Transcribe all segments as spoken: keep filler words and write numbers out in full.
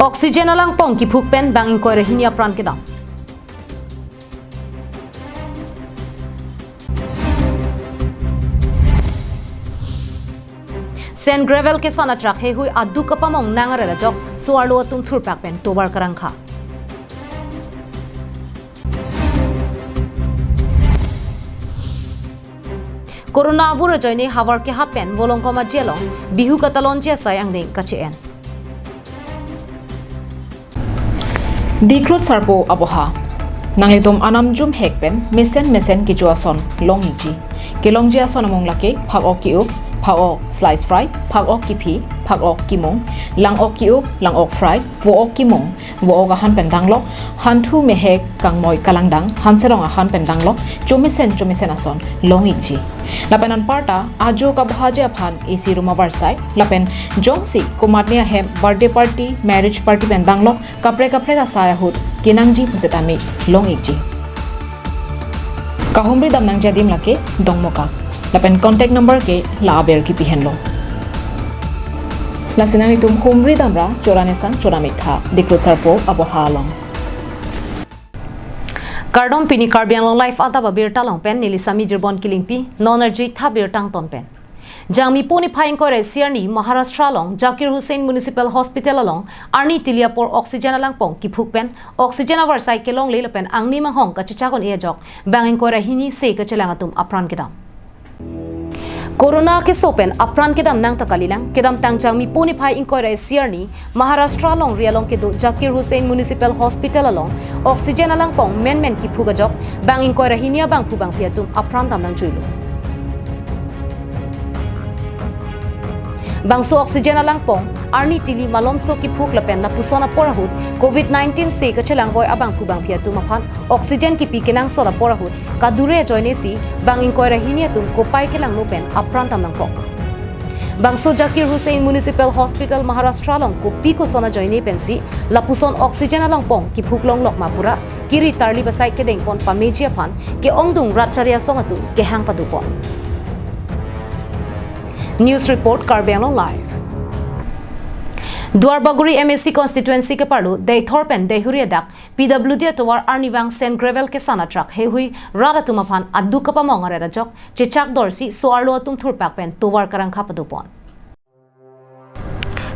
Oxygen alangpong kiphuk pen bang ingkoi ra hini apran kedam. Sand gravel kesan atrak heihui aduk kapamong nang aret ajok so-arlo atum thurpak pen tovar karangkha. Corona avur ajoine havar kehap pen Volongkom Aji along Bihu katalonji asai angdeng kache-en. Diklut sarpo aboha. Nanglitum anam jumhek pen mesen mesen kecho ason long-ikji. Kelongji ason amung lake phak-ok ki-up, phak-ok slice fry, phak-ok kiphi, phak-ok kimung, lang-ok ki-up, lang-ok fry, vo-ok kimung, vo-ok ahan pen danglok, hanthu mehek kangmoi kalangdang, hanserong ahan pen danglok, chomesen chomesen ason long-ikji. Lapen anparta ajo kabohaji aphan A C room avarsai, lapen jongsi komatne ahem birthday party, marriage party pen danglok, kaprek kaprek asai ahut kenangji pusitame long-ikji. Kahumri dam nangji adim lake Dongmukak. Lapen contact number ke la aber kipi henlo. Lasi nanglitum humri damra chora nesang chora miktha, Diklut sarpo aboha along. Kardom, pini Karbi Anglong Live adap abirta along pen neli Sami Jirbon Kilingpi, non arju-ik tha birta angton pen. Jangmi po niphai ingkoi ra isi arni Maharashtra along Zakir Hussain Municipal Hospital along arni tili apor oxygen alangpong kiphuk pen oxygen avarsai kelongle lapen angni manghong kachechak un-e ajok bang ingkoi ra hini se kachelang atum apran kedam. Corona keso pen apran kedam nang ta kalilang, kedamtang Jangmi po niphai ingkoi ra isi arni Maharashtra alongri along kedo Zakir Hussain Municipal Hospital along oxygen alangpong menmen kiphuk ajok bang ingkoi ra hini abangphu bangphi atum apran dam nangjuilo. Bangso oxygen alangpong arni tili malomso kiphuk lapen lapuson apor ahut covid nineteen se kachelang voi abangphu bangphi atum aphan oxygen kipi kenangsot apor ahut kadure ajoine si bang ingkoi ra hini atum kopai kelangno pen apran dam nangkok. Bangso Zakir Hussain Municipal Hospital Maharashtra along kopi koson ajoine pensi lapuson oxygen alangpong kiphuk longlok ma pura kiri tarlip asai kedengpon pameji aphan ke-ongdung rat chari asong atum kehang padopon. News report, Karbi Anglong Live. Duarbagori M A C constituency keparlo Deithor pen Deihori adak P W D atovar arnivang sand gravel kesan atrak heihui rat atum aphan aduk kapamong aret ajok chechak dorsi so-arlo atum thurpak pen tovar karangkha padopon.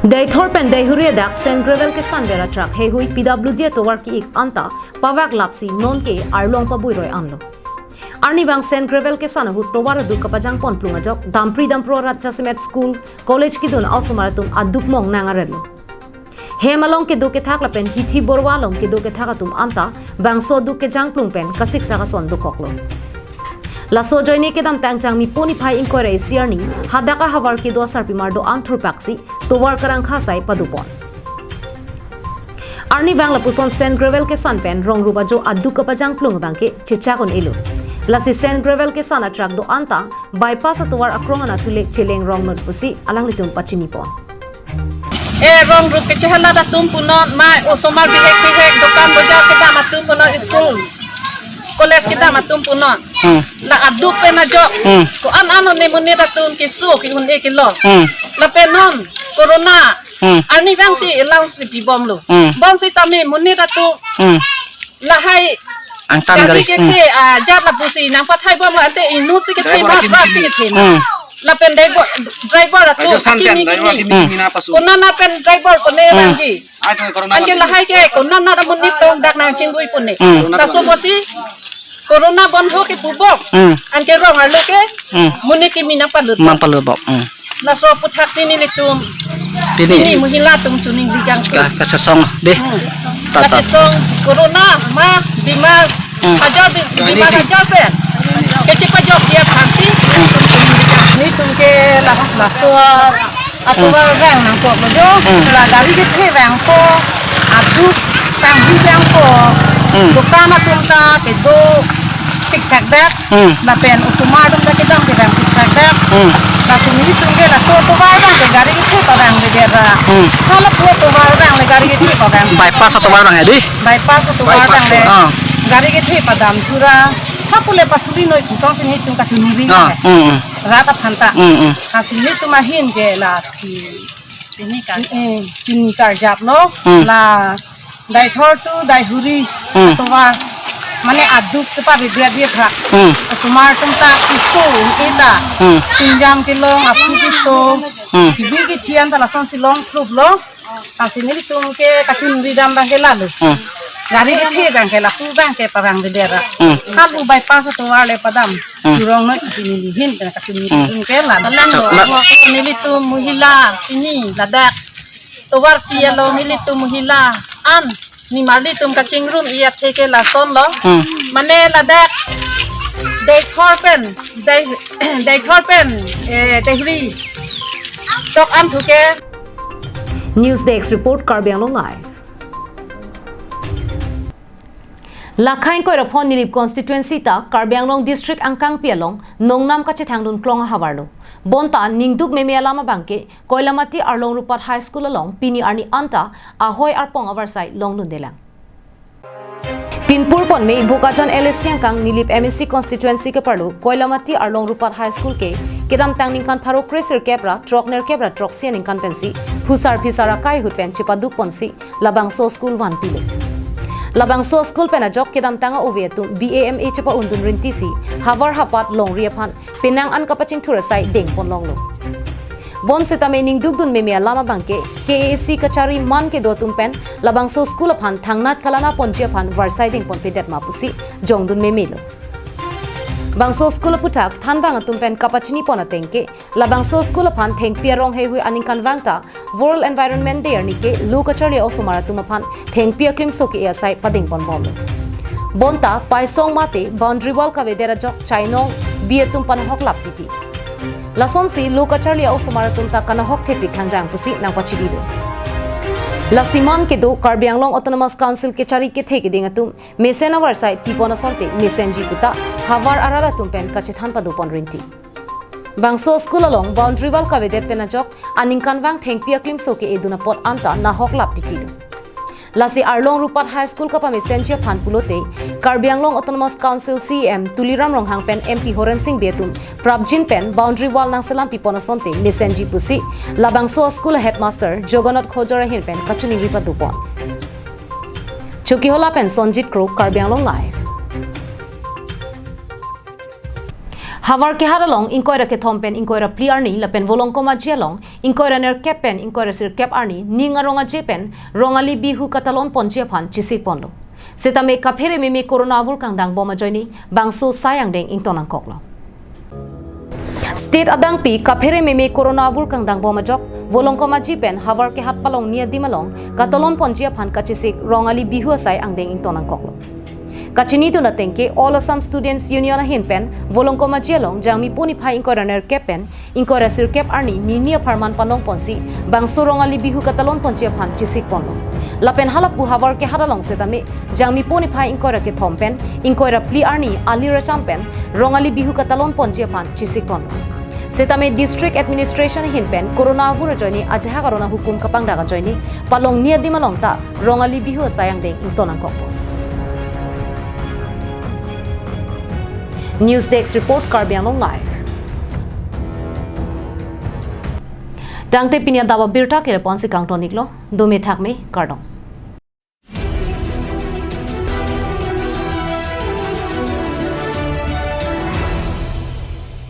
Deithor pen Deihori adak sand gravel kesanver atrak heihui P W D atovar ki-ik anta pavak lapsi nonke arlong pabuiroi anlo. Arnivang sand gravel kesan ahut tovar aduk kapajangpon plung ajok dampri dampro arat jasemet school, college kidun a-osomar atum aduk mong nang aretlo. Hem along kedo kethak lapen hithi borwa along kedo kethak atum anta bangso aduk kejangplung pen kasiksak ason dokoklo. Laso ajoine kedamtang Jangmi po niphai ingkoi ra isi arni hadak ahavar kedo asarpimar do-an thurpaksi tovar karangkha asai padopon. Arnivang lapuson sand gravel kesan pen rongrup ajo aduk kapajangplung abangke chechak un-elo. Lasi sand gravel kesan atrak do-an ta bypass atovar akrong anatthu le cheleng rong non pusi alanglitum pachinipon. E rongrup kechehelat atum punon, ma osomar bihek bihek, dokan bojar kedam atum punon, school, college kedam atum punon. Hmm. La aduk pen ajok. Hmm. Ko-an an ne monit atum keso ke-un-e kelong. Hmm. Lapen non corona. Hmm. Arnivangsi alangsi pibomlo. Hmm. Bonsitame monit atum. Hmm. Lahai angtan gari, gari kethe, hmm, ah, jat lapusi nangpathaibom ante inutsi kethe ma, driver akim ma kimi. Si kethe ma. Hmm. Lapen driver, driver atum ajo santian, akimi driver kimi. Akimi kimi na pasu. Konana pen driver kone, hmm, nangji. Ai to corona. Anke lagi. Lahai ke konana amonit tong dak nangchingbui pone. Hmm. Laso pusi corona bondho ke pubok. Hmm. Anke rong arlo ke, hmm, monit kimi nangpalut. Nangpalut bok. Hmm. Laso aputhaksi nelitum. Pini. Pini mohila atum chuning rijang tu. Ka, kachesong dei. Hmm. Ta, ta. Kachesong corona ma bimar. Hmm. Hajar bi-, bimar hajar pen. Kechepajok dia aphansi. Hmm. Nelitum chuning rijang. Nelitum ke las-, laso atovar, hmm, vang nangkoklo jo. Hmm. La gari kethe vangpo. Aduk tanghu vangpo. Hmm. Dokan atum ta kedo siksak dak. Hmm. Lapen osomar atum ta kedam kedam siksak dak. Hmm. Laso nelitum ke laso atovar abang ke gari kethe padam ke dera. Hmm. Hala pu atovar abang le gari kethe padam. Bypass atovar abang ya dei? Bypass atovar, bypass abang le. Ah. Gari kethe padam thura. Hapu le pasuri noi pusong si nelitum kachiningri. Ah, hmm, hmm. Rat aphan ta. Hmm, hmm. Lasi nelitum ahin ke lasi Pini karjap. Eh, pini karjap lo. Hmm. La Daithor to Daihuri Hmm. tovar. Mane aduk kepavidya dia pha. Hmm. Osomar atum ta piso, kita. Hmm. Singjam kelong, aphu piso. Hmm. Kibi kithian ta lasonsi longthlup lo. Lasi nelitum ke kachingri dam abang ke lalo. Hmm. Gari kethe abang ke lapu abang ke parang de dera. Hmm. Kalu bypass atovar le padam. Hmm. Jurong noi isi neli ahin kena kachingri Hmm. dam ke lalo. Kalang lo, Chok, la- ako, ako nelitum mohila pini ladak tovar pi along nelitum mohila an nimarlitum kachingrum iya theke lason lo. Hmm. Mane ladak Daithor pen, Dai-, Daithor pen, eh, Daihuri tok an thuke. News Desk Report, Karbi Anglong Live. Lakha ingkoi ra phongo Nilip constituency ta Karbi Anglong district angkangpi along nongnam kachethangdun klong ahavar lo. Bonta ningduk meme alam abang ke Koilamati Arlong Rupat High School along pini arni anta ahoi arpong avarsai longdundelang. Pinpur ponme Bokajan L A C angkang Nilip M A C constituency keparlo Koilamati Arlong Rupat High School ke kedamtang ningkan pharo kresirkep ra throk nerkep ra throksi aningkan pensi phusar phisar akai ahut pen chepaduk ponsi labangso school vanpilo. Labangso school pen ajok kedamtang a-ove atum B A M A chepa-undun rintisi havar hapat longri aphan penang an kapachingthur asai dengpon longlo. Bonsitame ningdukdun meme alam abang ke K A A C kachari man kedo atum pen labangso school aphan thangnat kalana ponji aphan varsai dengponpedet ma pusi jongdun memelo. Bangso school aphuthak thanbang atum pen kapachini pon ateng ke labangso school aphan thengpi arong heihui aningkanvang ta World Environment Day arni ke lo kacharli osomar atum aphan thengpi aklimso ke-e asai padengponbomlo. Bonta paisong mate boundary wall kavedet ajok chainong bi atum panahok lap titi. Lasonsi lo kacharli osomar atum ta kanahok thepik thangjang pusi nangpachidilo. Lasi man kedo Karbi Anglong Autonomous Council kechari kethe keding atum mesen avarsai pipon asonte mesenji puta havar arat atum pen kachethan padopon rinti. Bangso school along boundary wall kavedet pen ajok aningkanvang thengpi aklimso ke-edun apot anta nahok lap titilo. Lasi Arlong Rupat High School kapamesenji aphan pulote Karbi Anglong Autonomous Council C E M Tuliram Ronghang pen M P Horen Sing Bey atum prapjin pen boundary wall nangselam pipon asonte mesenji pusi labangso school headmaster Jogonot Khojor ahin pen kachiningri padopon. Chokihola pen Sonjit Kro, Karbi Anglong Live. Havar kehat along ingkoi ra kethom pen ingkoi ra phli arni lapen Volongkom Aji along ingkoi ra nerkep pen ingkoi ra sirkep arni ning arong aje pen Rongali Bihu katalon ponji aphan chesik ponlo. Setame kaphere meme corona avur kangdang bom ajoine bangso sai angdeng ington nangkoklo. State adangpi kaphere meme corona avur kangdang bom ajok Volongkom Aji pen havar kehat palongni adim along katalon ponji aphan kachesik Rongali Bihu asai angdeng ington nangkoklo. Kachinidun ateng ke All Assam Students Union ahin pen Volongkom Aji along Jangmi po niphai ingkoi ra nerkep pen ingkoi ra sirkep arni nini apharman panong ponsi bangso Rongali Bihu katalon ponji aphan chesik ponlo. Lapen halapu havar kehat along setame Jangmi po niphai ingkoi ra kethom pen ingkoi ra phli arni ali racham pen Rongali Bihu katalon ponji aphan chesik ponlo. Setame District Administration ahin pen corona avur ajoine ajahak arona hukum kapangdak ajoine palongni adim along ta Rongali Bihu asai angdeng ington nangkokpo. News Desk Report, Karbi Anglong Live. Tangte pini adap abirta ke lapu-ansi kangton iklo, dome thakme, kardom.